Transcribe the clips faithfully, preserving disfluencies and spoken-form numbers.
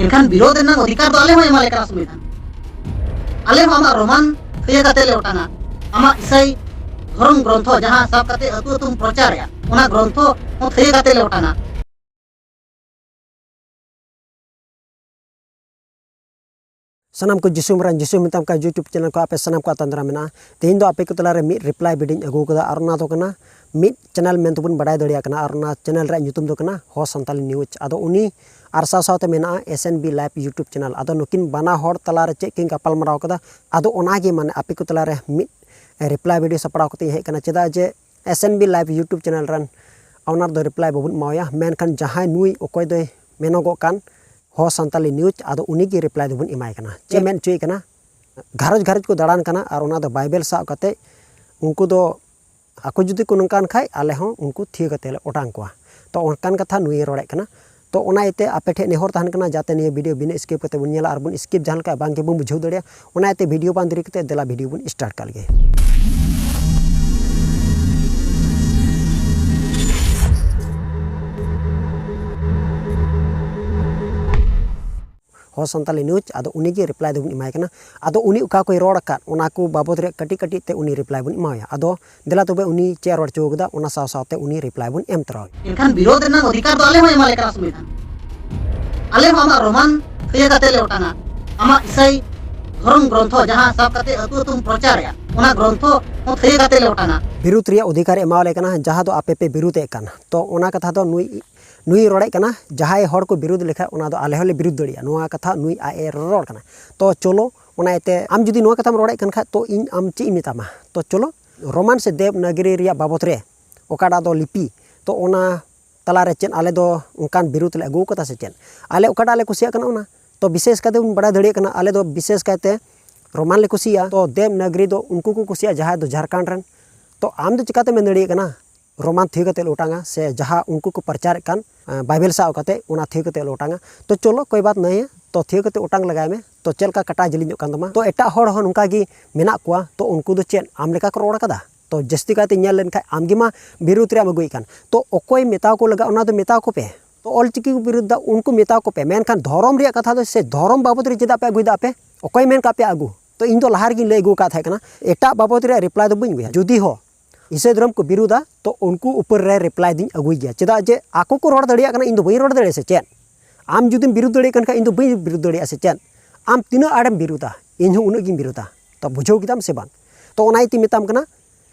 ᱮᱱᱠᱷᱟᱱ ᱵᱤᱨᱳᱫᱷ ᱨᱮᱱᱟᱜ ᱚᱫᱷᱤᱠᱟᱨ ᱫᱚ ᱟᱞᱮ ᱦᱚᱸ ᱮᱢᱟᱞᱮ ᱠᱟᱱᱟ ᱥᱚᱝᱵᱤᱫᱷᱟᱱ᱾ ᱟᱞᱮ ᱦᱚᱸ ᱟᱢᱟᱜ ᱨᱳᱢᱟᱱ ᱛᱷᱟᱹᱭᱟᱹ ᱠᱟᱛᱮ ᱞᱮ ᱚᱴᱟᱝᱟ᱾ ᱟᱢᱟᱜ ᱤᱥᱟᱹᱭ ᱫᱷᱚᱨᱚᱢ ᱜᱨᱚᱱᱛᱷᱚ ᱡᱟᱦᱟᱸ ᱥᱟᱵ ᱠᱟᱛᱮ ᱟᱹᱛᱩ ᱟᱹᱛᱩᱢ ᱯᱨᱚᱪᱟᱨᱮᱜᱼᱟ, ᱚᱱᱟ ᱜᱨᱚᱱᱛᱷᱚ ᱦᱚᱸ ᱛᱷᱟᱹᱭᱟᱹ ᱠᱟᱛᱮ ᱞᱮ ᱚᱴᱟᱝᱟ᱾ ᱥᱟᱱᱟᱢ ᱠᱚ ᱡᱤᱥᱩ ᱢᱟᱨᱟᱝ ᱡᱤᱥᱩ ᱢᱮᱛᱟᱢ ᱠᱟᱱ YouTube channel ᱠᱚ ᱟᱯᱮ ᱥᱟᱱᱟᱢ ᱠᱚ ᱟᱛᱟᱝ ᱫᱟᱨᱟᱢ ᱢᱮᱱᱟᱜᱼᱟ᱾ ᱛᱮᱦᱮᱧ ᱫᱚ ᱟᱯᱮ ᱠᱚ ᱛᱟᱞᱟᱨᱮ ᱢᱤᱫ reply video ᱤᱧ ᱟᱹᱜᱩ ᱠᱟᱫᱟ, ᱟᱨ ᱚᱱᱟ ᱫᱚ ᱠᱟᱱᱟ ᱢᱤᱫ channel ᱢᱮᱱᱛᱮᱵᱚᱱ ᱵᱟᱰᱟᱭ ᱫᱟᱲᱮᱭᱟᱜ ᱠᱟᱱᱟ, ᱟᱨ ᱚᱱᱟ channel ᱨᱮᱭᱟᱜ ᱧᱩᱛᱩᱢ ᱫᱚ ᱠᱟᱱᱟ ᱦᱚ ᱥᱟᱱᱛᱟᱞᱤ news᱾ ᱟᱫᱚ ᱩᱱᱤ ᱟᱨ ᱥᱟᱶ ᱥᱟᱶᱛᱮ ᱢᱮᱱᱟᱜᱼᱟ S N B Live YouTube channel᱾ ᱟᱫᱚ ᱱᱩᱠᱤᱱ ᱵᱟᱱᱟ ᱦᱚᱲ ᱛᱟᱞᱟᱨᱮ ᱪᱮᱫ ᱠᱤᱱ ᱜᱟᱯᱟᱞ ᱢᱟᱨᱟᱣ ᱠᱟᱫᱟ, ᱟᱫᱚ ᱚᱱᱟᱜᱮ ᱢᱟᱱᱮ ᱟᱯᱮ ᱠᱚ ᱛᱟᱞᱟᱨᱮ ᱢᱤᱫ reply video ᱥᱟᱯᱲᱟᱣ ᱠᱟᱛᱮ ᱤᱧ ᱦᱮᱡ ᱠᱟᱱᱟ᱾ ᱪᱮᱫᱟᱜ ᱡᱮ S N B Live YouTube channel ᱨᱮᱱ owner ᱫᱚ reply ᱵᱟᱵᱚᱱ ᱮᱢᱟᱣᱟᱭᱟ, ᱢᱮᱱᱠᱷᱟᱱ ᱡᱟᱦᱟᱸᱭ ᱱᱩᱭ ᱚᱠᱚᱭ ᱫᱚᱭ ᱢᱮᱱᱚᱜᱚᱜ ᱠᱟᱱ ᱦᱚ ᱥᱟᱱᱛᱟᱞᱤ news, ᱟᱫᱚ ᱩᱱᱤᱜᱮ reply ᱫᱚᱵᱚᱱ ᱮᱢᱟᱭ ᱠᱟᱱᱟ᱾ ᱪᱮᱫ ᱢᱮᱱ ᱦᱚᱪᱚᱭᱮ ᱠᱟᱱᱟ? ᱜᱷᱟᱨᱚᱸᱡᱽ ᱜᱷᱟᱨᱚᱸᱡᱽ ᱠᱚ ᱫᱟᱬᱟᱱ ᱠᱟᱱᱟ, ᱟᱨ ᱚᱱᱟ ᱫᱚ ᱵᱟᱭᱵᱮᱞ ᱥᱟᱵ ᱠᱟᱛᱮ ᱩᱱᱠᱩ ᱫᱚ ᱟᱠᱚ ᱡᱩᱫᱤ ᱠᱚ ᱱᱚᱝᱠᱟᱱ ᱠᱷᱟᱡ, ᱟᱞᱮ ᱦᱚᱸ ᱩᱱᱠᱩ ᱛᱷᱤᱭᱟᱹ ᱠᱟᱛᱮ ᱞᱮ ᱚᱴᱟᱝ ᱠᱚᱣᱟ᱾ ᱛᱚ ᱚᱱᱠᱟᱱ ᱠᱟᱛᱷᱟ ᱱᱩᱭᱮ ᱨᱚᱲᱮᱫ ᱠᱟᱱᱟ᱾ ᱛᱚ ᱚᱱᱟ ᱤᱭᱟᱹᱛᱮ ᱟᱯᱮ ᱴᱷᱮᱱ ᱱᱮᱦᱚᱨ ᱛᱟᱦᱮᱱ ᱠᱟᱱᱟ, ᱡᱟᱛᱮ ᱱᱤᱭᱟᱹ video ᱵᱤᱱᱟᱹ skip ᱠᱟᱛᱮ ᱵᱚᱱ ᱧᱮᱞᱟ, ᱟᱨ ᱵᱚᱱ skip ᱡᱟᱦᱟᱸ ᱞᱮᱠᱟ ᱵᱟᱝ ᱜᱮᱵᱚᱱ ᱵᱩᱡᱷᱟᱹᱣ ᱫᱟᱲᱮᱭᱟᱜᱼᱟ᱾ ᱚᱱᱟ ᱤᱭᱟᱹᱛᱮ video ᱵᱟᱝ ᱫᱮᱨᱤ ᱠᱟᱛᱮ ᱫᱮᱞᱟ video ᱵᱚᱱ start ᱠᱟᱜ ᱞᱮᱜᱮ᱾ ᱦᱚ ᱥᱟᱱᱛᱟᱞᱤ news, ᱟᱫᱚ ᱩᱱᱤᱜᱮ reply ᱫᱚᱵᱚᱱ ᱮᱢᱟᱭ ᱠᱟᱱᱟ᱾ ᱟᱫᱚ ᱩᱱᱤ ᱚᱠᱟ ᱠᱚᱭ ᱨᱚᱲ ᱟᱠᱟᱫ, ᱚᱱᱟ ᱠᱚ ᱵᱟᱵᱚᱫ ᱨᱮ ᱠᱟᱹᱴᱤᱡ ᱠᱟᱹᱴᱤᱡ ᱛᱮ ᱩᱱᱤ reply ᱵᱚᱱ ᱮᱢᱟᱣᱟᱭᱟ᱾ ᱟᱫᱚ ᱫᱮᱞᱟ ᱛᱚᱵᱮ ᱩᱱᱤ ᱪᱮᱫ ᱮ ᱨᱚᱲ ᱦᱚᱪᱚ ᱠᱟᱫᱟ, ᱚᱱᱟ ᱥᱟᱶ ᱥᱟᱶᱛᱮ ᱩᱱᱤ reply ᱵᱚᱱ ᱮᱢ ᱛᱚᱨᱟᱣᱟᱭᱟ᱾ ᱮᱱᱠᱷᱟᱱ ᱵᱤᱨᱳᱫᱷ ᱨᱮᱱᱟᱜ ᱚᱫᱷᱤᱠᱟᱨ ᱫᱚ ᱟᱞᱮ ᱦᱚᱸ ᱮᱢᱟᱞᱮ ᱠᱟᱱᱟ ᱥᱚᱝᱵᱤᱫᱷᱟᱱ᱾ ᱟᱞᱮ ᱦᱚᱸ ᱟᱢᱟᱜ ᱨᱳᱢᱟᱱ ᱛᱷᱟᱹᱭᱟᱹ ᱠᱟᱛᱮ ᱞᱮ ᱚᱴᱟᱝᱟ᱾ ᱟᱢᱟᱜ ᱤᱥᱟᱹᱭ ᱫᱷᱚᱨᱚᱢ ᱜᱨᱚᱱᱛᱷᱚ ᱡᱟᱦᱟᱸ ᱥᱟᱵ ᱠᱟᱛᱮ ᱟᱹᱛᱩ ᱟᱹᱛᱩᱢ ᱯᱨᱚᱪᱟᱨᱮᱜᱼᱟ, ᱚᱱᱟ ᱜᱨᱚᱱᱛᱷᱚ ᱦᱚᱸ ᱛᱷᱟᱹᱭᱟᱹ ᱠᱟᱛᱮ ᱞᱮ ᱚᱴᱟᱝᱟ᱾ ᱵᱤᱨᱩᱫᱷ ᱨᱮᱭᱟᱜ ᱚᱫᱷᱤᱠᱟᱨ ᱮᱢᱟᱣᱟᱞᱮ ᱠᱟᱱᱟ, ᱡᱟᱦᱟᱸ ᱫᱚ ᱟᱯᱮ ᱯᱮ ᱵᱤᱨᱩᱫᱷ ᱮᱫ ᱠᱟᱱ᱾ ᱛᱚ ᱚᱱᱟ ᱠᱟᱛᱷᱟ ᱫᱚ ᱱᱩᱭ, ᱱᱩᱭ ᱨᱚᱲᱮᱫ ᱠᱟᱱᱟ, ᱡᱟᱦᱟᱸᱭ ᱦᱚᱲ ᱠᱚ ᱵᱤᱨᱩᱫᱷ ᱞᱮᱠᱷᱟᱡ ᱚᱱᱟ ᱫᱚ ᱟᱞᱮ ᱦᱚᱸᱞᱮ ᱵᱤᱨᱩᱫᱷ ᱫᱟᱲᱮᱭᱟᱜᱼᱟ, ᱱᱚᱣᱟ ᱠᱟᱛᱷᱟ ᱱᱩᱭ ᱟᱡ ᱮ ᱨᱚᱲ ᱠᱟᱱᱟ᱾ ᱛᱚ ᱪᱚᱞᱚ, ᱚᱱᱟ ᱤᱭᱟᱹᱛᱮ ᱟᱢ ᱡᱩᱫᱤ ᱱᱚᱣᱟ ᱠᱟᱛᱷᱟᱢ ᱨᱚᱲᱮᱫ ᱠᱟᱱ ᱠᱷᱟᱡ, ᱛᱚ ᱤᱧ ᱟᱢ ᱪᱮᱫ ᱤᱧ ᱢᱮᱛᱟᱢᱟ? ᱛᱚ ᱪᱚᱞᱚ, ᱨᱳᱢᱟᱱ ᱥᱮ ᱫᱮᱵᱽᱱᱟᱜᱚᱨᱤ ᱨᱮᱭᱟᱜ ᱵᱟᱵᱚᱫ ᱨᱮ ᱚᱠᱟᱴᱟᱜ ᱫᱚ ᱞᱤᱯᱤ, ᱛᱚ ᱚᱱᱟ ᱛᱟᱞᱟᱨᱮ ᱪᱮᱫ ᱟᱞᱮ ᱫᱚ ᱚᱱᱠᱟᱱ ᱵᱤᱨᱩᱫᱷ ᱞᱮ ᱟᱹᱜᱩ ᱠᱟᱫᱟ ᱥᱮ ᱪᱮᱫ? ᱟᱞᱮ ᱚᱠᱟᱴᱟᱜ ᱞᱮ ᱠᱩᱥᱤᱭᱟᱜ ᱠᱟᱱᱟ ᱚᱱᱟ᱾ ᱛᱚ ᱵᱤᱥᱮᱥ ᱠᱟᱭᱛᱮ ᱵᱚᱱ ᱵᱟᱲᱟᱭ ᱫᱟᱲᱮᱭᱟᱜ ᱠᱟᱱᱟ, ᱟᱞᱮ ᱫᱚ ᱵᱤᱥᱮᱥ ᱠᱟᱭᱛᱮ ᱨᱳᱢᱟᱱ ᱞᱮ ᱠᱩᱥᱤᱭᱟᱜᱼᱟ᱾ ᱛᱚ ᱫᱮᱵᱽᱱᱟᱜᱚᱨᱤ ᱫᱚ ᱩᱱᱠᱩ ᱠᱚ ᱠᱩᱥᱤᱭᱟᱜᱼᱟ, ᱡᱟᱦᱟᱸᱭ ᱫᱚ ᱡᱷᱟᱲᱠᱷᱚᱸᱰ ᱨᱮᱱ᱾ ᱛᱚ ᱟᱢ ᱫᱚ ᱪᱤᱠᱟᱛᱮ ᱢᱮᱱ ᱫᱟᱲᱮᱭᱟᱜ ᱠᱟᱱᱟ ᱨᱳᱢᱟᱱ ᱛᱷᱤᱭᱟᱹ ᱠᱟᱛᱮ ᱞᱮ ᱚᱴᱟᱝᱟ, ᱥᱮ ᱡᱟᱦᱟᱸ ᱩᱱᱠᱩ ᱠᱚ ᱯᱨᱚᱪᱟᱨᱮᱫ ᱠᱟᱱ, ᱟᱸ, ᱵᱟᱭᱵᱮᱞ ᱥᱟᱵ ᱠᱟᱛᱮ ᱚᱱᱟ ᱛᱷᱤᱭᱟᱹ ᱠᱟᱛᱮ ᱞᱮ ᱚᱴᱟᱝᱟ? ᱛᱚ ᱪᱚᱞᱚ, ᱠᱳᱭ ᱵᱟᱛ ᱱᱟᱦᱤ ᱦᱮ, ᱛᱚ ᱛᱷᱤᱭᱟᱹ ᱠᱟᱛᱮ ᱚᱴᱟᱝ ᱞᱟᱜᱟᱭ ᱢᱮ᱾ ᱛᱚ ᱪᱮᱫ ᱞᱮᱠᱟ ᱠᱟᱴᱟ ᱡᱤᱞᱤᱧᱚᱜ ᱠᱟᱱ ᱛᱟᱢᱟ? ᱛᱚ ᱮᱴᱟᱜ ᱦᱚᱲ ᱦᱚᱸ ᱱᱚᱝᱠᱟ ᱜᱮ ᱢᱮᱱᱟᱜ ᱠᱚᱣᱟ, ᱛᱚ ᱩᱱᱠᱩ ᱫᱚ ᱪᱮᱫ ᱟᱢ ᱞᱮᱠᱟ ᱠᱚ ᱨᱚᱲ ᱠᱟᱫᱟ? ᱛᱚ ᱡᱟᱹᱥᱛᱤ ᱠᱟᱭᱛᱮ ᱧᱮᱞ ᱞᱮᱱᱠᱷᱟᱡ ᱟᱢ ᱜᱮ ᱢᱟ ᱵᱤᱨᱩᱫᱷ ᱨᱮᱭᱟᱜ ᱮᱢ ᱟᱹᱜᱩᱭᱮᱫ ᱠᱟᱱ᱾ ᱛᱚ ᱚᱠᱚᱭ ᱢᱮᱛᱟᱣ ᱠᱚ ᱞᱟᱜᱟᱜ, ᱚᱱᱟ ᱫᱚ ᱢᱮᱛᱟᱣ ᱠᱚ ᱯᱮ᱾ ᱛᱚ ᱚᱞᱪᱤᱠᱤ ᱠᱚ ᱵᱤᱨᱩᱫᱷ ᱫᱟ, ᱩᱱᱠᱩ ᱢᱮᱛᱟ ᱠᱚᱯᱮ, ᱢᱮᱱᱠᱷᱟᱱ ᱫᱷᱚᱨᱚᱢ ᱨᱮᱭᱟᱜ ᱠᱟᱛᱷᱟ ᱫᱚ ᱥᱮ ᱫᱷᱚᱨᱚᱢ ᱵᱟᱵᱚᱫ ᱨᱮ ᱪᱮᱫᱟᱜ ᱯᱮ ᱟᱹᱜᱩᱭᱮᱫᱟ ᱟᱯᱮ? ᱚᱠᱚᱭ ᱢᱮᱱ ᱠᱟᱜ ᱯᱮᱭᱟ ᱟᱹᱜᱩ? ᱛᱚ ᱤᱧ ᱫᱚ ᱞᱟᱦᱟ ᱨᱮᱜᱤᱧ ᱞᱟᱹᱭ ᱟᱹᱜᱩ ᱟᱠᱟᱫ ᱛᱟᱦᱮᱸ ᱠᱟᱱᱟ, ᱮᱴᱟᱜ ᱵᱟᱵᱚᱫ ᱨᱮᱭᱟᱜ ᱨᱤᱯᱞᱟᱭ ᱫᱚ ᱵᱟᱹᱧ ᱟᱹᱜᱩᱭᱟ᱾ ᱡᱩᱫᱤ ᱦᱚᱸ ᱤᱥᱟᱹᱭ ᱫᱷᱚᱨᱚᱢ ᱠᱚ ᱵᱤᱨᱩᱫᱷᱟ, ᱛᱚ ᱩᱱᱠᱩ ᱩᱯᱚᱨ ᱨᱮ ᱨᱤᱯᱞᱟᱭ ᱫᱚᱧ ᱟᱹᱜᱩᱭ ᱜᱮᱭᱟ᱾ ᱪᱮᱫᱟᱜ ᱡᱮ ᱟᱠᱚ ᱠᱚ ᱨᱚᱲ ᱫᱟᱲᱮᱭᱟᱜ ᱠᱟᱱᱟ, ᱤᱧ ᱫᱚ ᱵᱟᱹᱧ ᱨᱚᱲ ᱫᱟᱲᱮᱭᱟᱜᱼᱟ ᱥᱮ ᱪᱮᱫ? ᱟᱢ ᱡᱩᱫᱤᱢ ᱵᱤᱨᱩᱫᱷ ᱫᱟᱲᱮᱭᱟᱜ ᱠᱟᱱ ᱠᱷᱟᱱ ᱤᱧ ᱫᱚ ᱵᱟᱹᱧ ᱵᱤᱨᱩᱫᱷ ᱫᱟᱲᱮᱭᱟᱜᱼᱟ ᱥᱮ ᱪᱮᱫ? ᱟᱢ ᱛᱤᱱᱟᱹᱜ ᱟᱸᱴᱮᱢ ᱵᱤᱨᱩᱫᱷᱟ, ᱤᱧ ᱦᱚᱸ ᱩᱱᱟᱹᱜ ᱜᱤᱧ ᱵᱤᱨᱩᱫᱷᱟ᱾ ᱛᱚ ᱵᱩᱡᱷᱟᱹᱣ ᱠᱮᱫᱟᱢ ᱥᱮ ᱵᱟᱝ? ᱛᱚ ᱚᱱᱟ ᱤᱭᱟᱹᱛᱮᱧ ᱢᱮᱛᱟᱢ ᱠᱟᱱᱟ,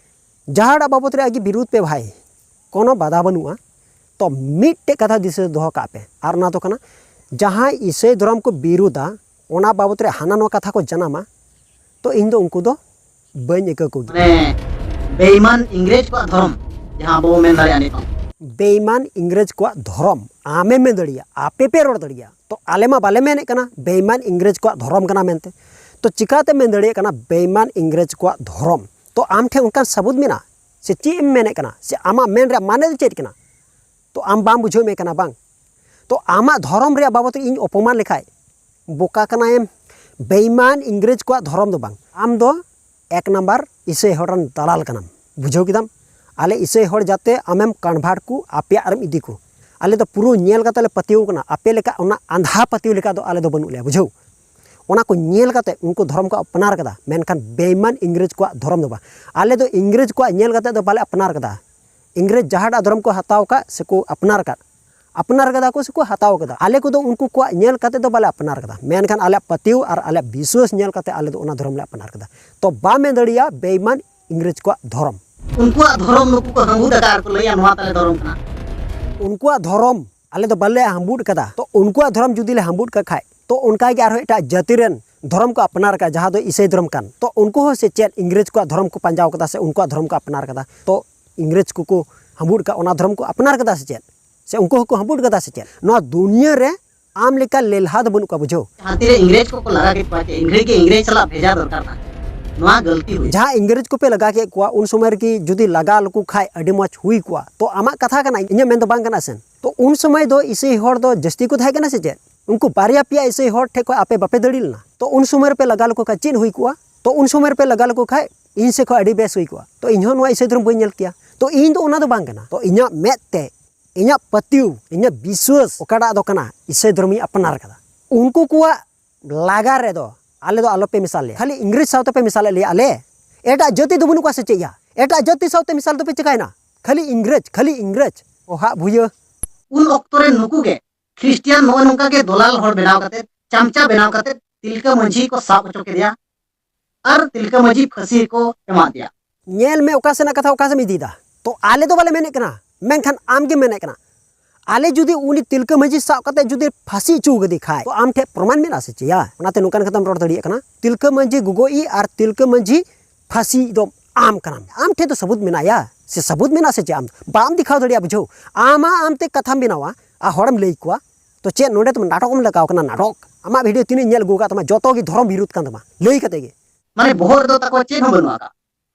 ᱡᱟᱦᱟᱸᱴᱟᱜ ᱵᱟᱵᱚᱫ ᱨᱮ ᱟᱜᱮ ᱵᱤᱨᱩᱫᱷ ᱯᱮ ᱵᱷᱟᱭ, ᱠᱳᱱᱳ ᱵᱟᱫᱷᱟ ᱵᱟᱹᱱᱩᱜᱼᱟ᱾ ᱛᱚ ᱢᱤᱫᱴᱮᱡ ᱠᱟᱛᱷᱟ ᱫᱤᱥᱟᱹ ᱫᱚᱦᱚ ᱠᱟᱜ ᱯᱮ, ᱟᱨ ᱚᱱᱟ ᱫᱚ ᱠᱟᱱᱟ, ᱡᱟᱦᱟᱸᱭ ᱤᱥᱟᱹᱭ ᱫᱷᱚᱨᱚᱢ ᱠᱚ ᱵᱤᱨᱩᱫᱷᱟ, ᱚᱱᱟ ᱵᱟᱵᱚᱫ ᱨᱮ ᱦᱟᱱᱟ ᱱᱚᱣᱟ ᱠᱟᱛᱷᱟ ᱠᱚ ᱡᱟᱱᱟᱢᱟ, ᱛᱚ ᱤᱧ ᱫᱚ ᱩᱱᱠᱩ ᱫᱚ ᱵᱟᱹᱧ ᱟᱹᱭᱠᱟᱹᱣ ᱠᱚᱜᱮᱭᱟ᱾ ᱢᱟᱱᱮ ᱵᱮᱭᱤᱢᱟᱱ ᱤᱝᱨᱮᱡᱽ ᱠᱚᱣᱟᱜ ᱫᱷᱚᱨᱚᱢ, ᱡᱟᱦᱟᱸ ᱟᱵᱚ ᱵᱚ ᱢᱮᱱ ᱫᱟᱲᱮᱭᱟᱜᱼᱟ ᱱᱤᱛᱚᱝ᱾ ᱵᱮᱭᱤᱢᱟᱱ ᱤᱝᱨᱮᱡᱽ ᱠᱚᱣᱟᱜ ᱫᱷᱚᱨᱚᱢ, ᱟᱢᱮᱢ ᱢᱮᱱ ᱫᱟᱲᱮᱭᱟᱜᱼᱟ, ᱟᱯᱮ ᱯᱮ ᱨᱚᱲ ᱫᱟᱲᱮᱭᱟᱜᱼᱟ᱾ ᱛᱚ ᱟᱞᱮ ᱢᱟ ᱵᱟᱞᱮ ᱢᱮᱱᱮᱫ ᱠᱟᱱᱟ ᱵᱮᱭᱤᱢᱟᱱ ᱤᱝᱨᱮᱡᱽ ᱠᱚᱣᱟᱜ ᱫᱷᱚᱨᱚᱢ ᱠᱟᱱᱟ ᱢᱮᱱᱛᱮ᱾ ᱛᱚ ᱪᱤᱠᱟᱛᱮᱢ ᱢᱮᱱ ᱫᱟᱲᱮᱭᱟᱜ ᱠᱟᱱᱟ ᱵᱮᱭᱤᱢᱟᱱ ᱤᱝᱨᱮᱡᱽ ᱠᱚᱣᱟᱜ ᱫᱷᱚᱨᱚᱢ? ᱛᱚ ᱟᱢ ᱴᱷᱮᱱ ᱚᱱᱠᱟᱱ ᱥᱟᱹᱵᱩᱫ ᱢᱮᱱᱟᱜᱼᱟ ᱥᱮ? ᱪᱮᱫ ᱮᱢ ᱢᱮᱱᱮᱫ ᱠᱟᱱᱟ ᱥᱮ? ᱟᱢᱟᱜ ᱢᱮᱱ ᱨᱮᱭᱟᱜ ᱢᱟᱱᱮ ᱫᱚ ᱪᱮᱫ ᱠᱟᱱᱟ? ᱛᱚ ᱟᱢ ᱵᱟᱢ ᱵᱩᱡᱷᱟᱹᱣ ᱢᱮ ᱠᱟᱱᱟ ᱵᱟᱝ? ᱛᱚ ᱟᱢᱟᱜ ᱫᱷᱚᱨᱚᱢ ᱨᱮᱭᱟᱜ ᱵᱟᱵᱚᱫ ᱨᱮ ᱤᱧ ᱚᱯᱚᱢᱟᱱ ᱞᱮᱠᱷᱟᱡ, ᱵᱚᱠᱟ ᱠᱟᱱᱟᱭᱮᱢ᱾ ᱵᱮᱭᱤᱢᱟᱱ ᱤᱝᱨᱮᱡᱽ ᱠᱚᱣᱟᱜ ᱫᱷᱚᱨᱚᱢ ᱫᱚ ᱵᱟᱝ, ᱟᱢ ᱫᱚ ᱮᱠ ᱱᱟᱢᱵᱟᱨ ᱤᱥᱟᱹᱭ ᱦᱚᱲ ᱨᱮᱱ ᱫᱟᱞᱟᱞ ᱠᱟᱱᱟᱢ᱾ ᱵᱩᱡᱷᱟᱹᱣ ᱠᱮᱫᱟᱢ? ᱟᱞᱮ ᱤᱥᱟᱹᱭ ᱦᱚᱲ ᱡᱟᱛᱮ ᱟᱢᱮᱢ ᱠᱚᱱᱵᱷᱟᱨᱴ ᱠᱚ, ᱟᱯᱮᱭᱟᱜ ᱨᱮᱢ ᱤᱫᱤ ᱠᱚ᱾ ᱟᱞᱮ ᱫᱚ ᱯᱩᱨᱟᱹ ᱧᱮᱞ ᱠᱟᱛᱮ ᱞᱮ ᱯᱟᱹᱛᱭᱟᱹᱣ ᱠᱟᱱᱟ᱾ ᱟᱯᱮ ᱞᱮᱠᱟ ᱚᱱᱟ ᱟᱸᱫᱷᱟ ᱯᱟᱹᱛᱭᱟᱹᱣ ᱞᱮᱠᱟ ᱫᱚ ᱟᱞᱮ ᱫᱚ ᱵᱟᱹᱱᱩᱜ ᱞᱮᱭᱟ, ᱵᱩᱡᱷᱟᱹᱣ? ᱚᱱᱟ ᱠᱚ ᱧᱮᱞ ᱠᱟᱛᱮ ᱩᱱᱠᱩ ᱫᱷᱚᱨᱚᱢ ᱠᱚ ᱟᱯᱱᱟᱨ ᱠᱟᱫᱟ, ᱢᱮᱱᱠᱷᱟᱱ ᱵᱮᱭᱤᱢᱟᱱ ᱤᱝᱨᱮᱡᱽ ᱠᱚᱣᱟᱜ ᱫᱷᱚᱨᱚᱢ ᱫᱚ ᱵᱟᱝ᱾ ᱟᱞᱮ ᱫᱚ ᱤᱝᱨᱮᱡᱽ ᱠᱚᱣᱟᱜ ᱧᱮᱞ ᱠᱟᱛᱮ ᱫᱚ ᱵᱟᱞᱮ ᱟᱯᱱᱟᱨ ᱠᱟᱫᱟ᱾ ᱤᱝᱨᱮᱡᱽ ᱡᱟᱦᱟᱸᱴᱟᱜ ᱫᱷᱚᱨᱚᱢ ᱠᱚ ᱦᱟᱛᱟᱣ ᱟᱠᱟᱫ ᱥᱮᱠᱚ ᱟᱯᱱᱟᱨ ᱟᱠᱟᱫ, ᱟᱯᱱᱟᱨ ᱠᱟᱫᱟ ᱠᱚ ᱥᱮᱠᱚ ᱦᱟᱛᱟᱣ ᱠᱟᱫᱟ, ᱟᱞᱮ ᱠᱚᱫᱚ ᱩᱱᱠᱩ ᱠᱚᱣᱟᱜ ᱧᱮᱞ ᱠᱟᱛᱮ ᱫᱚ ᱵᱟᱞᱮ ᱟᱯᱱᱟᱨ ᱠᱟᱫᱟ, ᱢᱮᱱᱠᱷᱟᱱ ᱟᱞᱮᱭᱟᱜ ᱯᱟᱹᱛᱭᱟᱹᱣ ᱟᱨ ᱟᱞᱮᱭᱟᱜ ᱵᱤᱥᱣᱟᱥ ᱧᱮᱞ ᱠᱟᱛᱮ ᱟᱞᱮ ᱫᱚ ᱚᱱᱟ ᱫᱷᱚᱨᱚᱢ ᱞᱮ ᱟᱯᱱᱟᱨ ᱠᱟᱫᱟ᱾ ᱛᱚ ᱵᱟᱢ ᱢᱮᱱ ᱫᱟᱲᱮᱭᱟᱜᱼᱟ ᱵᱮᱭᱤᱢᱟᱱ ᱤᱝᱨᱮᱡᱽ ᱠᱚᱣᱟᱜ ᱫᱷᱚᱨᱚᱢ᱾ ᱩᱱᱠᱩᱣᱟᱜ ᱫᱷᱚᱨᱚᱢ ᱱᱩᱠᱩ ᱠᱚ ᱦᱟᱺᱵᱩᱫ ᱟᱠᱟᱫ ᱟᱨ ᱠᱚ ᱞᱟᱹᱭᱟ ᱱᱚᱣᱟ ᱛᱟᱞᱮ ᱫᱷᱚᱨᱚᱢ ᱠᱟᱱᱟ᱾ ᱩᱱᱠᱩᱣᱟᱜ ᱫᱷᱚᱨᱚᱢ ᱟᱞᱮ ᱫᱚ ᱵᱟᱞᱮ ᱦᱟᱺᱵᱩᱫ ᱠᱟᱫᱟ᱾ ᱛᱚ ᱩᱱᱠᱩᱣᱟᱜ ᱫᱷᱚᱨᱚᱢ ᱡᱩᱫᱤ ᱞᱮ ᱦᱟᱺᱵᱩᱫ ᱠᱟᱜ ᱠᱷᱟᱡ, ᱛᱚ ᱚᱱᱠᱟ ᱜᱮ ᱟᱨᱦᱚᱸ ᱮᱴᱟᱜ ᱡᱟᱹᱛᱤ ᱨᱮᱱ ᱫᱷᱚᱨᱚᱢ ᱠᱚ ᱟᱯᱱᱟᱨ ᱠᱟᱜᱼᱟ, ᱡᱟᱦᱟᱸ ᱫᱚ ᱤᱥᱟᱹᱭ ᱫᱷᱚᱨᱚᱢ ᱠᱟᱱ᱾ ᱛᱚ ᱩᱱᱠᱩ ᱦᱚᱸ ᱥᱮ ᱪᱮᱫ ᱤᱝᱨᱮᱡᱽ ᱠᱚᱣᱟᱜ ᱫᱷᱚᱨᱚᱢ ᱠᱚ ᱯᱟᱸᱡᱟᱣ ᱠᱟᱫᱟ ᱥᱮ ᱩᱱᱠᱩᱣᱟᱜ ᱫᱷᱚᱨᱚᱢ ᱠᱚ ᱟᱯᱱᱟᱨ ᱠᱟᱫᱟ? ᱛᱚ ᱤᱝᱨᱮᱡᱽ ᱠᱚᱠᱚ ᱦᱟᱺᱵᱩᱫ ᱠᱟᱜ ᱚᱱᱟ ᱫᱷᱚᱨᱚᱢ ᱠᱚ ᱟᱯᱱᱟᱨ ᱠᱟᱫᱟ ᱥᱮ ᱪᱮᱫ? ᱥᱮ ᱩᱱᱠᱩ ᱦᱚᱸᱠᱚ ᱦᱟᱺᱵᱩᱫ ᱠᱟᱫᱟ ᱥᱮ ᱪᱮᱫ? ᱱᱚᱣᱟ ᱫᱩᱱᱤᱭᱟᱹ ᱨᱮ ᱟᱢ ᱞᱮᱠᱟ ᱞᱮᱞᱦᱟ ᱫᱚ ᱵᱟᱹᱱᱩᱜ ᱠᱚᱣᱟ, ᱵᱩᱡᱷᱟᱹᱣ᱾ ᱡᱟᱦᱟᱸ ᱛᱤᱨᱮ ᱤᱝᱨᱮᱡᱽ ᱠᱚᱠᱚ ᱞᱟᱜᱟ ᱠᱮᱫ ᱠᱚᱣᱟ, ᱪᱮᱫ ᱤᱝᱨᱮᱡᱽ ᱜᱮ ᱤᱝᱨᱮᱡᱽ ᱥᱟᱞᱟᱜ ᱵᱷᱮᱡᱟ ᱫᱚᱨᱠᱟᱨ ᱛᱟᱦᱮᱸ, ᱱᱚᱣᱟ ᱜᱟᱹᱞᱛᱤ ᱦᱩᱭ᱾ ᱡᱟᱦᱟᱸ ᱤᱝᱨᱮᱡᱽ ᱠᱚᱯᱮ ᱞᱟᱜᱟ ᱠᱮᱫ ᱠᱚᱣᱟ, ᱩᱱ ᱥᱚᱢᱚᱭ ᱨᱮᱜᱮ ᱡᱩᱫᱤ ᱞᱟᱜᱟ ᱞᱮᱠᱚ ᱠᱷᱟᱡ ᱟᱹᱰᱤ ᱢᱚᱡᱽ ᱦᱩᱭ ᱠᱚᱜᱼᱟ᱾ ᱛᱚ ᱟᱢᱟᱜ ᱠᱟᱛᱷᱟ ᱠᱟᱱᱟ, ᱤᱧᱟᱹᱜ ᱢᱮᱱ ᱫᱚ ᱵᱟᱝ ᱠᱟᱱᱟ ᱥᱮ᱾ ᱛᱚ ᱩᱱ ᱥᱚᱢᱚᱭ ᱫᱚ ᱤᱥᱟᱹᱭ ᱦᱚᱲ ᱫᱚ ᱡᱟᱹᱥᱛᱤ ᱠᱚ ᱛᱟᱦᱮᱸ ᱠᱟᱱᱟ ᱥᱮ ᱪᱮᱫ? ᱩᱱᱠᱩ ᱵᱟᱨᱭᱟ ᱯᱮᱭᱟ ᱤᱥᱟᱹᱭ ᱦᱚᱲ ᱴᱷᱮᱡ ᱠᱷᱚᱡ ᱟᱯᱮ ᱵᱟᱯᱮ ᱫᱟᱹᱲᱤ ᱞᱮᱱᱟ? ᱛᱚ ᱩᱱ ᱥᱚᱢᱚᱭ ᱨᱮᱯᱮ ᱞᱟᱜᱟ ᱞᱮᱠᱚ ᱠᱷᱟᱡ ᱪᱮᱫ ᱦᱩᱭ ᱠᱚᱜᱼᱟ? ᱛᱚ ᱩᱱ ᱥᱚᱢᱚᱭ ᱨᱮᱯᱮ ᱞᱟᱜᱟ ᱞᱮᱠᱚ ᱠᱷᱟᱡ ᱤᱧ ᱥᱮᱫ ᱠᱷᱚᱡ ᱟᱹᱰᱤ ᱵᱮᱥ ᱦᱩᱭ ᱠᱚᱜᱼᱟ᱾ ᱛᱚ ᱤᱧ ᱦᱚᱸ ᱱᱚᱣᱟ ᱤᱥᱟᱹᱭ ᱫᱷᱚᱨᱚᱢ ᱵᱟᱹᱧ ᱧᱮᱞ ᱠᱮᱭᱟ᱾ ᱛᱚ ᱤᱧ ᱫᱚ ᱚᱱᱟ ᱫᱚ ᱵᱟᱝ ᱠᱟᱱᱟ᱾ ᱛᱚ ᱤᱧᱟᱹᱜ ᱢᱮᱫ ᱛᱮ ᱤᱧᱟᱹᱜ ᱯᱟᱹᱛᱭᱟᱹᱣ, ᱤᱧᱟᱹᱜ ᱵᱤᱥᱣᱟᱹᱥ ᱚᱠᱟᱴᱟᱜ ᱫᱚ ᱠᱟᱱᱟ, ᱤᱥᱟᱹᱭ ᱫᱷᱚᱨᱚᱢᱤᱧ ᱟᱯᱱᱟᱨ ᱠᱟᱫᱟ᱾ ᱩᱱᱠᱩ ᱠᱚᱣᱟᱜ ᱞᱟᱜᱟ ᱨᱮᱫᱚ ᱟᱞᱮ ᱫᱚ ᱟᱞᱚᱯᱮ ᱢᱮᱥᱟ ᱞᱮᱭᱟ᱾ ᱠᱷᱟᱹᱞᱤ ᱤᱝᱨᱮᱡᱽ ᱥᱟᱶ ᱛᱮᱯᱮ ᱢᱮᱥᱟ ᱞᱮᱫ ᱞᱮᱭᱟ ᱟᱞᱮ᱾ ᱮᱴᱟᱜ ᱡᱟᱹᱛᱤ ᱫᱚ ᱵᱟᱹᱱᱩᱜ ᱠᱚᱣᱟ ᱥᱮ ᱪᱮᱫ ᱭᱟ? ᱮᱴᱟᱜ ᱡᱟᱹᱛᱤ ᱥᱟᱶᱛᱮ ᱢᱮᱥᱟ ᱫᱚᱯᱮ ᱪᱤᱠᱟᱭᱮᱱᱟ? ᱠᱷᱟᱹᱞᱤ ᱤᱝᱨᱮᱡᱽ, ᱠᱷᱟᱹᱞᱤ ᱤᱝᱨᱮᱡᱽ᱾ ᱚᱦᱟᱜ ᱵᱷᱩᱭᱟᱹ᱾ ᱩᱱ ᱚᱠᱛᱚ ᱨᱮ ᱱᱩᱠᱩ ᱜᱮ ᱠᱷᱨᱤᱥᱴᱤᱭᱟᱱ ᱱᱚᱜᱼᱚ ᱱᱚᱝᱠᱟ ᱜᱮ ᱫᱚᱞᱟᱞ ᱦᱚᱲ ᱵᱮᱱᱟᱣ ᱠᱟᱛᱮ, ᱪᱟᱢᱪᱟ ᱵᱮᱱᱟᱣ ᱠᱟᱛᱮ ᱛᱤᱞᱠᱟᱹ ᱢᱟᱹᱡᱷᱤ ᱠᱚ ᱥᱟᱵ ᱦᱚᱪᱚ ᱠᱮᱫᱮᱭᱟ ᱟᱨ ᱛᱤᱞᱠᱟᱹ ᱢᱟᱹᱡᱷᱤ ᱯᱷᱟᱹᱥᱤ ᱠᱚ ᱮᱢᱟ ᱫᱮᱭᱟ᱾ ᱧᱮᱞ ᱢᱮ, ᱚᱠᱟ ᱥᱮᱱᱟᱜ ᱠᱟᱛᱷᱟ ᱚᱠᱟ ᱥᱮᱫ ᱮᱢ ᱤᱫᱤᱭᱮᱫᱟ᱾ ᱛᱚ ᱟᱞᱮ ᱫᱚ ᱵᱟᱞᱮ ᱢᱮᱱᱮᱫ ᱠᱟᱱᱟ, ᱢᱮᱱᱠᱷᱟᱱ ᱟᱢ ᱜᱮᱢ ᱢᱮᱱᱮᱫ ᱠᱟᱱᱟ᱾ ᱟᱞᱮ ᱡᱩᱫᱤ ᱩᱱᱤ ᱛᱤᱞᱠᱟᱹ ᱢᱟᱹᱡᱷᱤ ᱥᱟᱵ ᱠᱟᱛᱮ ᱡᱩᱫᱤ ᱯᱷᱟᱹᱥᱤ ᱦᱚᱪᱚ ᱠᱟᱫᱮ ᱠᱷᱟᱡ, ᱛᱚ ᱟᱢ ᱴᱷᱮᱱ ᱯᱨᱚᱢᱟᱱ ᱢᱮᱱᱟᱜᱼᱟ ᱥᱮ ᱪᱮᱭᱟ? ᱚᱱᱟᱛᱮ ᱱᱚᱝᱠᱟᱱ ᱠᱟᱛᱷᱟᱢ ᱨᱚᱲ ᱫᱟᱲᱮᱭᱟᱜ ᱠᱟᱱᱟ᱾ ᱛᱤᱞᱠᱟᱹ ᱢᱟᱹᱡᱷᱤ ᱜᱚᱜᱚᱡ ᱟᱨ ᱛᱤᱞᱠᱟᱹ ᱢᱟᱹᱡᱷᱤ ᱯᱷᱟᱹᱥᱤ ᱫᱚ ᱟᱢ ᱠᱟᱱᱟᱢ᱾ ᱟᱢ ᱴᱷᱮᱱ ᱫᱚ ᱥᱟᱹᱵᱩᱫ ᱢᱮᱱᱟᱭᱟ ᱥᱮ ᱥᱟᱹᱵᱩᱫ ᱢᱮᱱᱟᱜᱼᱟ ᱥᱮ ᱪᱮᱫ? ᱟᱢ ᱵᱟᱢ ᱫᱮᱠᱷᱟᱣ ᱫᱟᱲᱮᱭᱟᱜᱼᱟ, ᱵᱩᱡᱷᱟᱹᱣ? ᱟᱢᱟᱜ ᱟᱢᱛᱮ ᱠᱟᱛᱷᱟᱢ ᱵᱮᱱᱟᱣᱟ ᱟᱨ ᱦᱚᱲᱮᱢ ᱞᱟᱹᱭ ᱠᱚᱣᱟ᱾ ᱛᱚ ᱪᱮᱫ ᱱᱚᱰᱮ ᱫᱚ ᱱᱟᱴᱚᱠ ᱮᱢ ᱞᱟᱜᱟᱣ ᱠᱟᱱᱟ? ᱱᱟᱴᱚᱠ᱾ ᱟᱢᱟᱜ ᱵᱷᱤᱰᱤᱭᱳ ᱛᱤᱱᱟᱹᱜ ᱤᱧ ᱧᱮᱞ ᱟᱹᱜᱩ ᱟᱠᱟᱫ ᱛᱟᱢᱟ, ᱡᱚᱛᱚ ᱜᱮ ᱫᱷᱚᱨᱚᱢ ᱵᱤᱨᱩᱫᱷ ᱠᱟᱱ ᱛᱟᱢᱟ, ᱞᱟᱹᱭ ᱠᱟᱛᱮ ᱜᱮ᱾ ᱢᱟᱱᱮ ᱵᱚᱦᱚᱜ ᱨᱮᱫᱚ ᱛᱟᱠᱚ ᱪᱮᱫ ᱦᱚᱸ ᱵᱟᱹᱱᱩᱜ ᱟᱠᱟᱫ᱾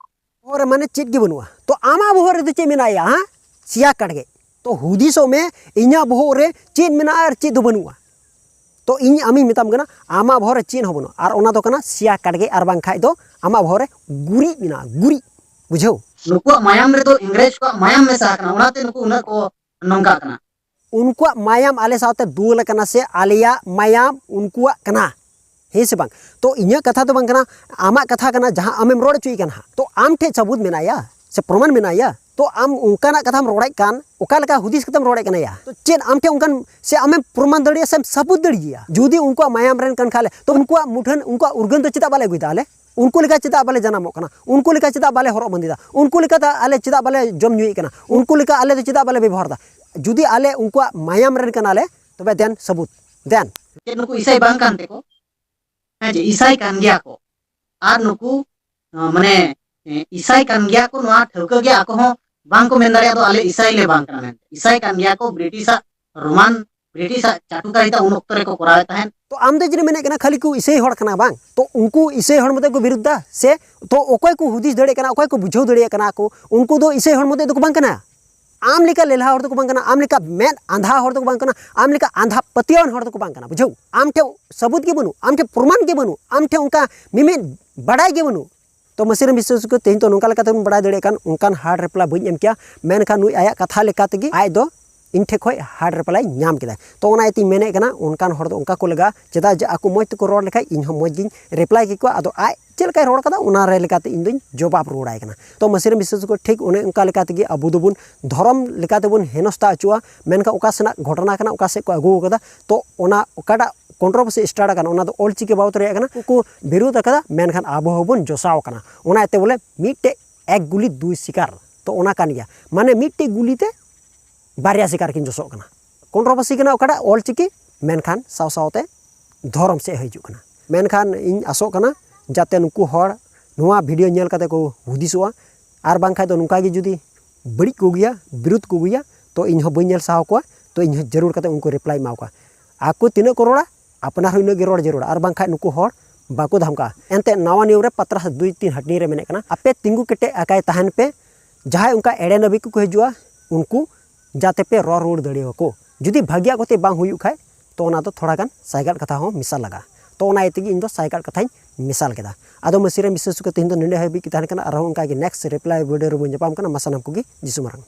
ᱵᱚᱦᱚᱜ ᱨᱮ ᱢᱟᱱᱮ ᱪᱮᱫ ᱜᱮ ᱵᱟᱹᱱᱩᱜᱼᱟ᱾ ᱛᱚ ᱟᱢᱟᱜ ᱵᱚᱦᱚᱜ ᱨᱮᱫᱚ ᱪᱮᱫ ᱢᱮᱱᱟᱭᱟ? ᱦᱮᱸ, ᱥᱮᱭᱟ ᱠᱟᱴᱜᱮ᱾ ᱛᱚ ᱦᱩᱫᱤᱥᱚᱜ ᱢᱮ, ᱤᱧᱟᱹᱜ ᱵᱚᱦᱚᱜ ᱨᱮ ᱪᱮᱫ ᱢᱮᱱᱟᱜᱼᱟ ᱟᱨ ᱪᱮᱫ ᱫᱚ ᱵᱟᱹᱱᱩᱜᱼᱟ᱾ ᱛᱚ ᱤᱧ ᱟᱢᱤᱧ ᱢᱮᱛᱟᱢ ᱠᱟᱱᱟ, ᱟᱢᱟᱜ ᱵᱚᱦᱚᱜ ᱨᱮ ᱪᱮᱫ ᱦᱚᱸ ᱵᱟᱹᱱᱩᱜᱼᱟ, ᱟᱨ ᱚᱱᱟ ᱫᱚ ᱠᱟᱱᱟ ᱥᱮᱭᱟ ᱠᱟᱴᱜᱮ, ᱟᱨ ᱵᱟᱝᱠᱷᱟᱡ ᱫᱚ ᱟᱢᱟᱜ ᱵᱚᱦᱚᱜ ᱨᱮ ᱜᱩᱨᱤᱡ ᱢᱮᱱᱟᱜᱼᱟ, ᱜᱩᱨᱤᱡ᱾ ᱵᱩᱡᱷᱟᱹᱣ? ᱱᱩᱠᱩᱣᱟᱜ ᱢᱟᱭᱟᱢ ᱨᱮᱫᱚ ᱤᱝᱨᱮᱡᱽ ᱠᱚᱣᱟᱜ ᱢᱟᱭᱟᱢ ᱢᱮᱥᱟ ᱟᱠᱟᱱᱟ, ᱚᱱᱟᱛᱮ ᱱᱩᱠᱩ ᱩᱱᱟᱹᱜ ᱠᱚ ᱱᱚᱝᱠᱟᱜ ᱠᱟᱱᱟ᱾ ᱩᱱᱠᱩᱣᱟᱜ ᱢᱟᱭᱟᱢ ᱟᱞᱮ ᱥᱟᱶᱛᱮ ᱫᱩᱞ ᱟᱠᱟᱱᱟ ᱥᱮ ᱟᱞᱮᱭᱟᱜ ᱢᱟᱭᱟᱢ ᱩᱱᱠᱩᱣᱟᱜ ᱠᱟᱱᱟ? ᱦᱮᱸ ᱥᱮ ᱵᱟᱝ? ᱛᱚ ᱤᱧᱟᱹᱜ ᱠᱟᱛᱷᱟ ᱫᱚ ᱵᱟᱝ ᱠᱟᱱᱟ, ᱟᱢᱟᱜ ᱠᱟᱛᱷᱟ ᱠᱟᱱᱟ, ᱡᱟᱦᱟᱸ ᱟᱢᱮᱢ ᱨᱚᱲ ᱦᱚᱪᱚᱭᱮᱫ ᱠᱟᱱᱟ ᱦᱟᱸᱜ᱾ ᱛᱚ ᱟᱢ ᱴᱷᱮᱱ ᱥᱟᱹᱵᱩᱫ ᱢᱮᱱᱟᱭᱟ ᱥᱮ ᱯᱨᱚᱢᱟᱱ ᱢᱮᱱᱟᱭᱟ? ᱛᱚ ᱟᱢ ᱚᱱᱠᱟᱱᱟᱜ ᱠᱟᱛᱷᱟᱢ ᱨᱚᱲᱮᱫ ᱠᱟᱱ, ᱚᱠᱟ ᱞᱮᱠᱟ ᱦᱩᱫᱤᱥ ᱠᱟᱛᱮᱢ ᱨᱚᱲᱮᱫ ᱠᱟᱱᱟ ᱭᱟ? ᱛᱚ ᱪᱮᱫ ᱟᱢ ᱴᱷᱮᱱ ᱚᱱᱠᱟᱱ ᱥᱮ ᱟᱢᱮᱢ ᱯᱨᱚᱢᱟᱱ ᱫᱟᱲᱮᱭᱟᱜᱼᱟ ᱥᱮᱢ ᱥᱟᱹᱵᱩᱫ ᱫᱟᱲᱮᱭᱟᱜᱼᱟ? ᱡᱩᱫᱤ ᱩᱱᱠᱩᱣᱟᱜ ᱢᱟᱭᱟᱢ ᱨᱮᱱ ᱠᱟᱱ ᱠᱷᱟᱡ ᱞᱮ, ᱛᱚ ᱩᱱᱠᱩᱣᱟᱜ ᱢᱩᱴᱷᱟᱹᱱ, ᱩᱱᱠᱩᱣᱟᱜ ᱩᱨᱜᱟᱹᱱ ᱫᱚ ᱪᱮᱫᱟᱜ ᱵᱟᱞᱮ ᱟᱹᱜᱩᱭᱮᱫᱟ ᱟᱞᱮ? ᱩᱱᱠᱩ ᱞᱮᱠᱟ ᱪᱮᱫᱟᱜ ᱵᱟᱞᱮ ᱡᱟᱱᱟᱢᱚᱜ ᱠᱟᱱᱟ? ᱩᱱᱠᱩ ᱞᱮᱠᱟ ᱪᱮᱫᱟᱜ ᱵᱟᱞᱮ ᱦᱚᱨᱚᱜ ᱵᱟᱸᱫᱮᱭᱮᱫᱟ? ᱩᱱᱠᱩ ᱞᱮᱠᱟ ᱛᱮ ᱟᱞᱮ ᱪᱮᱫᱟᱜ ᱵᱟᱞᱮ ᱡᱚᱢ ᱧᱩᱭᱮᱫ ᱠᱟᱱᱟ? ᱩᱱᱠᱩ ᱞᱮᱠᱟ ᱟᱞᱮ ᱫᱚ ᱪᱮᱫᱟᱜ ᱵᱟᱞᱮ ᱵᱮᱵᱚᱦᱟᱨ ᱮᱫᱟ? ᱡᱩᱫᱤ ᱟᱞᱮ ᱩᱱᱠᱩᱣᱟᱜ ᱢᱟᱭᱟᱢ ᱨᱮᱱ ᱠᱟᱱᱟᱞᱮ, ᱛᱚᱵᱮ ᱫᱮᱱ ᱥᱟᱹᱵᱩᱫ, ᱫᱮᱱ᱾ ᱪᱮᱫ ᱱᱩᱠᱩ ᱤᱥᱟᱹᱭ ᱵᱟᱝ ᱠᱟᱱ ᱛᱮᱠᱚ? ᱦᱮᱸ, ᱡᱮ ᱤᱥᱟᱹᱭ ᱠᱟᱱ ᱜᱮᱭᱟ ᱠᱚ᱾ ᱟᱨ ᱱᱩᱠᱩ, ᱟᱸ, ᱢᱟᱱᱮ, ᱮᱸ, ᱤᱥᱟᱹᱭ ᱠᱟᱱ ᱜᱮᱭᱟ ᱠᱚ, ᱱᱚᱣᱟ ᱴᱷᱟᱹᱣᱠᱟᱹ ᱜᱮ ᱟᱠᱚ ᱦᱚᱸ ᱵᱟᱝ ᱠᱚ ᱢᱮᱱ ᱫᱟᱲᱮᱭᱟᱜᱼᱟ, ᱫᱚ ᱟᱞᱮ ᱤᱥᱟᱹᱭ ᱞᱮ ᱵᱟᱝ ᱠᱟᱱᱟ ᱢᱮᱱᱛᱮ᱾ ᱤᱥᱟᱹᱭ ᱠᱟᱱ ᱜᱮᱭᱟ ᱠᱚ, ᱵᱨᱤᱴᱤᱥᱟᱜ, ᱨᱳᱢᱟᱱ, ᱵᱨᱤᱴᱤᱥᱟᱜ ᱪᱟᱴᱩᱠᱟᱨᱤᱛᱟ ᱩᱱ ᱚᱠᱛᱚ ᱨᱮᱠᱚ ᱠᱚᱨᱟᱣᱮᱫ ᱛᱟᱦᱮᱸᱫ᱾ ᱛᱚ ᱟᱢ ᱫᱚ ᱡᱩᱫᱤ ᱢᱮᱱᱮᱫ ᱠᱟᱱᱟ ᱠᱷᱟᱹᱞᱤ ᱠᱚ ᱤᱥᱟᱹᱭ ᱦᱚᱲ ᱠᱟᱱᱟ ᱵᱟᱝ, ᱛᱚ ᱩᱱᱠᱩ ᱤᱥᱟᱹᱭ ᱦᱚᱲ ᱢᱚᱛᱚ ᱠᱚ ᱵᱤᱨᱩᱫᱷ ᱫᱟ ᱥᱮ? ᱛᱚ ᱚᱠᱚᱭ ᱠᱚ ᱦᱩᱫᱤᱥ ᱫᱟᱲᱮᱭᱟᱜ ᱠᱟᱱᱟ, ᱚᱠᱚᱭ ᱠᱚ ᱵᱩᱡᱷᱟᱹᱣ ᱫᱟᱲᱮᱭᱟᱜ ᱠᱟᱱᱟ ᱠᱚ, ᱩᱱᱠᱩ ᱫᱚ ᱤᱥᱟᱹᱭ ᱦᱚᱲ ᱢᱚᱛᱚ ᱫᱚᱠᱚ ᱵᱟᱝ ᱠᱟᱱᱟ᱾ ᱟᱢ ᱞᱮᱠᱟ ᱞᱮᱞᱦᱟ ᱦᱚᱲ ᱫᱚᱠᱚ ᱵᱟᱝ ᱠᱟᱱᱟ, ᱟᱢ ᱞᱮᱠᱟ ᱢᱮᱫ ᱟᱸᱫᱷᱟ ᱦᱚᱲ ᱫᱚᱠᱚ ᱵᱟᱝ ᱠᱟᱱᱟ, ᱟᱢ ᱞᱮᱠᱟ ᱟᱸᱫᱷᱟ ᱯᱟᱹᱛᱭᱟᱹᱣᱟᱱ ᱦᱚᱲ ᱫᱚᱠᱚ ᱵᱟᱝ ᱠᱟᱱᱟ, ᱵᱩᱡᱷᱟᱹᱣ? ᱟᱢ ᱴᱷᱮᱱ ᱥᱟᱹᱵᱩᱫ ᱜᱮ ᱵᱟᱹᱱᱩᱜ, ᱟᱢ ᱴᱷᱮᱱ ᱯᱨᱚᱢᱟᱱ ᱜᱮ ᱵᱟᱹᱱᱩᱜ, ᱟᱢ ᱴᱷᱮᱱ ᱚᱱᱠᱟ ᱢᱤᱢᱤᱫ ᱵᱟᱰᱟᱭ ᱜᱮ ᱵᱟᱹᱱᱩᱜ᱾ ᱛᱚ ᱢᱟᱹᱥᱤ ᱨᱮᱱ ᱵᱤᱥᱥᱟᱹᱥ ᱠᱚ ᱛᱮᱦᱮᱧ ᱛᱚ ᱱᱚᱝᱠᱟ ᱞᱮᱠᱟᱛᱮ ᱵᱚᱱ ᱵᱟᱰᱟᱭ ᱫᱟᱲᱮᱭᱟᱜ ᱠᱟᱱ, ᱚᱱᱠᱟᱱ hard reply ᱵᱟᱹᱧ ᱮᱢ ᱠᱮᱭᱟ, ᱢᱮᱱᱠᱷᱟᱱ ᱱᱩᱭ ᱟᱭᱟᱜ ᱠᱟᱛᱷᱟ ᱞᱮᱠᱟ ᱛᱮᱜᱮ ᱟᱡ ᱫᱚ ᱤᱧ ᱴᱷᱮᱱ ᱠᱷᱚᱱ ᱦᱟᱨᱰ ᱨᱤᱯᱞᱟᱭ ᱧᱟᱢ ᱠᱮᱫᱟ᱾ ᱛᱚ ᱚᱱᱟ ᱤᱭᱟᱹᱛᱮᱧ ᱢᱮᱱᱮᱫ ᱠᱟᱱᱟ, ᱚᱱᱠᱟᱱ ᱦᱚᱲ ᱫᱚ ᱚᱱᱠᱟ ᱠᱚ ᱞᱟᱜᱟᱜᱼᱟ᱾ ᱪᱮᱫᱟᱜ ᱡᱮ ᱟᱠᱚ ᱢᱚᱡᱽ ᱛᱮᱠᱚ ᱨᱚᱲ ᱞᱮᱠᱷᱟᱡ ᱤᱧ ᱦᱚᱸ ᱢᱚᱡᱽ ᱜᱤᱧ ᱨᱤᱯᱞᱟᱭ ᱠᱮᱠᱚᱣᱟ᱾ ᱟᱫᱚ ᱟᱡ ᱪᱮᱫ ᱞᱮᱠᱟᱭ ᱨᱚᱲ ᱠᱟᱫᱟ, ᱚᱱᱟ ᱨᱮ ᱞᱮᱠᱟᱛᱮ ᱤᱧ ᱫᱚᱧ ᱡᱚᱵᱟᱵ ᱨᱩᱣᱟᱹᱲᱟᱭ ᱠᱟᱱᱟ᱾ ᱛᱚ ᱢᱟᱹᱥᱤᱨ ᱢᱤᱥᱮᱥ ᱠᱚ, ᱴᱷᱤᱠ ᱚᱱᱮ ᱚᱱᱠᱟ ᱞᱮᱠᱟ ᱛᱮᱜᱮ ᱟᱵᱚ ᱫᱚᱵᱚᱱ ᱫᱷᱚᱨᱚᱢ ᱞᱮᱠᱟ ᱛᱮᱵᱚᱱ ᱦᱮᱱᱚᱥᱛᱟ ᱦᱚᱪᱚᱜᱼᱟ᱾ ᱢᱮᱱᱠᱷᱟᱱ ᱚᱠᱟ ᱥᱮᱱᱟᱜ ᱜᱷᱚᱴᱚᱱᱟ ᱠᱟᱱᱟ, ᱚᱠᱟ ᱥᱮᱫ ᱠᱚ ᱟᱹᱜᱩ ᱟᱠᱟᱫᱟ, ᱛᱚ ᱚᱱᱟ ᱚᱠᱟᱴᱟᱜ ᱠᱚᱱᱴᱨᱳᱵᱷᱟᱨᱥᱤ ᱥᱴᱟᱨᱴ ᱟᱠᱟᱱᱟ, ᱚᱱᱟ ᱫᱚ ᱚᱞ ᱪᱤᱠᱤ ᱵᱟᱵᱚᱫ ᱨᱮᱭᱟᱜ ᱠᱟᱱᱟ᱾ ᱩᱱᱠᱩ ᱵᱤᱨᱳᱫ ᱟᱠᱟᱫᱟ, ᱢᱮᱱᱠᱷᱟᱱ ᱟᱵᱚ ᱦᱚᱸᱵᱚᱱ ᱡᱚᱥᱟᱣ ᱟᱠᱟᱱᱟ᱾ ᱚᱱᱟ ᱤᱭᱟᱹᱛᱮ ᱵᱚᱞᱮ ᱢᱤᱫᱴᱮᱡ ᱮᱠ ᱜᱩᱞᱤ ᱫᱩᱭ ᱥᱤᱠᱟᱨ ᱛᱚ ᱚᱱᱟ ᱠᱟᱱ ᱜᱮᱭᱟ᱾ ᱢᱟᱱᱮ ᱢᱤᱫᱴᱮᱡ ᱜᱩᱞᱤ ᱛᱮ ᱵᱟᱨᱭᱟ ᱥᱤᱠᱟᱨ ᱠᱤᱱ ᱡᱚᱥᱚᱜ ᱠᱟᱱᱟ᱾ ᱠᱚᱱᱴᱨᱳᱵᱷᱟᱨᱥᱤ ᱠᱟᱱᱟ ᱚᱠᱟᱴᱟᱜ ᱚᱞ ᱪᱤᱠᱤ, ᱢᱮᱱᱠᱷᱟᱱ ᱥᱟᱶ ᱥᱟᱶᱛᱮ ᱫᱷᱚᱨᱚᱢ ᱥᱮᱫ ᱦᱤᱡᱩᱜ ᱠᱟᱱᱟ᱾ ᱢᱮᱱᱠᱷᱟᱱ ᱤᱧ ᱟᱥᱚᱜ ᱠᱟᱱᱟ ᱡᱟᱛᱮ ᱱᱩᱠᱩ ᱦᱚᱲ ᱱᱚᱣᱟ ᱵᱷᱤᱰᱤᱭᱳ ᱧᱮᱞ ᱠᱟᱛᱮ ᱠᱚ ᱦᱩᱫᱤᱥᱚᱜᱼᱟ, ᱟᱨ ᱵᱟᱝᱠᱷᱟᱡ ᱫᱚ ᱱᱚᱝᱠᱟ ᱜᱮ ᱡᱩᱫᱤ ᱵᱟᱹᱲᱤᱡ ᱠᱚ ᱟᱹᱜᱩᱭᱟ, ᱵᱤᱨᱩᱫ ᱠᱚ ᱟᱹᱜᱩᱭᱟ, ᱛᱚ ᱤᱧ ᱦᱚᱸ ᱵᱟᱹᱧ ᱧᱮᱞ ᱥᱟᱦᱟᱣ ᱠᱚᱣᱟ᱾ ᱛᱚ ᱤᱧ ᱦᱚᱸ ᱡᱟᱹᱨᱩᱲ ᱠᱟᱛᱮ ᱩᱱᱠᱩ ᱨᱤᱯᱞᱟᱭ ᱮᱢᱟ ᱠᱚᱣᱟ᱾ ᱟᱠᱚ ᱛᱤᱱᱟᱹᱜ ᱠᱚ ᱨᱚᱲᱟ, ᱟᱯᱱᱟᱨ ᱦᱚᱸ ᱤᱱᱟᱹᱜ ᱜᱮ ᱨᱚᱲ ᱡᱟᱹᱨᱩᱲᱟ, ᱟᱨ ᱵᱟᱝᱠᱷᱟᱡ ᱱᱩᱠᱩ ᱦᱚᱲ ᱵᱟᱠᱚ ᱫᱷᱟᱢᱠᱟᱜᱼᱟ᱾ ᱮᱱᱛᱮ ᱱᱟᱣᱟ ᱱᱤᱭᱚᱢ ᱨᱮ ᱯᱟᱛᱨᱟ ᱫᱩᱭ ᱛᱤᱱ ᱦᱟᱹᱴᱤᱧ ᱨᱮ ᱢᱮᱱᱮᱫ ᱠᱟᱱᱟ, ᱟᱯᱮ ᱛᱤᱸᱜᱩ ᱠᱮᱴᱮᱡ ᱟᱠᱟᱭ ᱛᱟᱦᱮᱱ ᱯᱮ, ᱡᱟᱦᱟᱸᱭ ᱚᱱᱠᱟ ᱮᱲᱮ ᱱᱟᱹᱵᱤ ᱠᱚᱠᱚ ᱦᱤᱡᱩᱜᱼᱟ, ᱩᱱᱠᱩ ᱡᱟᱛᱮ ᱯᱮ ᱨᱚᱲ ᱨᱩᱣᱟᱹᱲ ᱫᱟᱲᱮᱭᱟᱠᱚ᱾ ᱡᱩᱫᱤ ᱵᱷᱟᱹᱜᱤᱭᱟᱜ ᱠᱚᱛᱮ ᱵᱟᱝ ᱦᱩᱭᱩᱜ ᱠᱷᱟᱡ, ᱛᱚ ᱚᱱᱟ ᱫᱚ ᱛᱷᱚᱲᱟ ᱜᱟᱱ ᱥᱟᱭᱜᱟᱫ ᱠᱟᱛᱷᱟ ᱦᱚᱸ ᱢᱮᱥᱟᱞ ᱞᱟᱜᱟᱜᱼᱟ᱾ ᱛᱚ ᱚᱱᱟ ᱤᱭᱟᱹ ᱛᱮᱜᱮ ᱤᱧ ᱫᱚ ᱥᱟᱭᱜᱟᱫ ᱠᱟᱛᱷᱟᱧ ᱢᱮᱥᱟᱞ ᱠᱮᱫᱟ᱾ ᱟᱫᱚ ᱢᱟᱹᱥᱤᱨ ᱢᱤᱥᱮᱥ ᱠᱚ, ᱛᱮᱦᱮᱧ ᱫᱚ ᱱᱚᱰᱮ ᱦᱟᱹᱵᱤᱡ ᱜᱮ ᱛᱟᱦᱮᱱ ᱠᱟᱱᱟ᱾ ᱟᱨᱦᱚᱸ ᱚᱱᱠᱟ ᱜᱮ ᱱᱮᱠᱥᱴ ᱨᱤᱯᱞᱟᱭ ᱵᱷᱤᱰᱤᱭᱳ ᱨᱮᱵᱚᱱ ᱧᱟᱯᱟᱢ ᱠᱟᱱᱟ᱾ ᱢᱟ ᱥᱟᱱᱟᱢ ᱠᱚᱜᱮ ᱡᱤᱥᱩ ᱢᱟᱨᱟᱝ᱾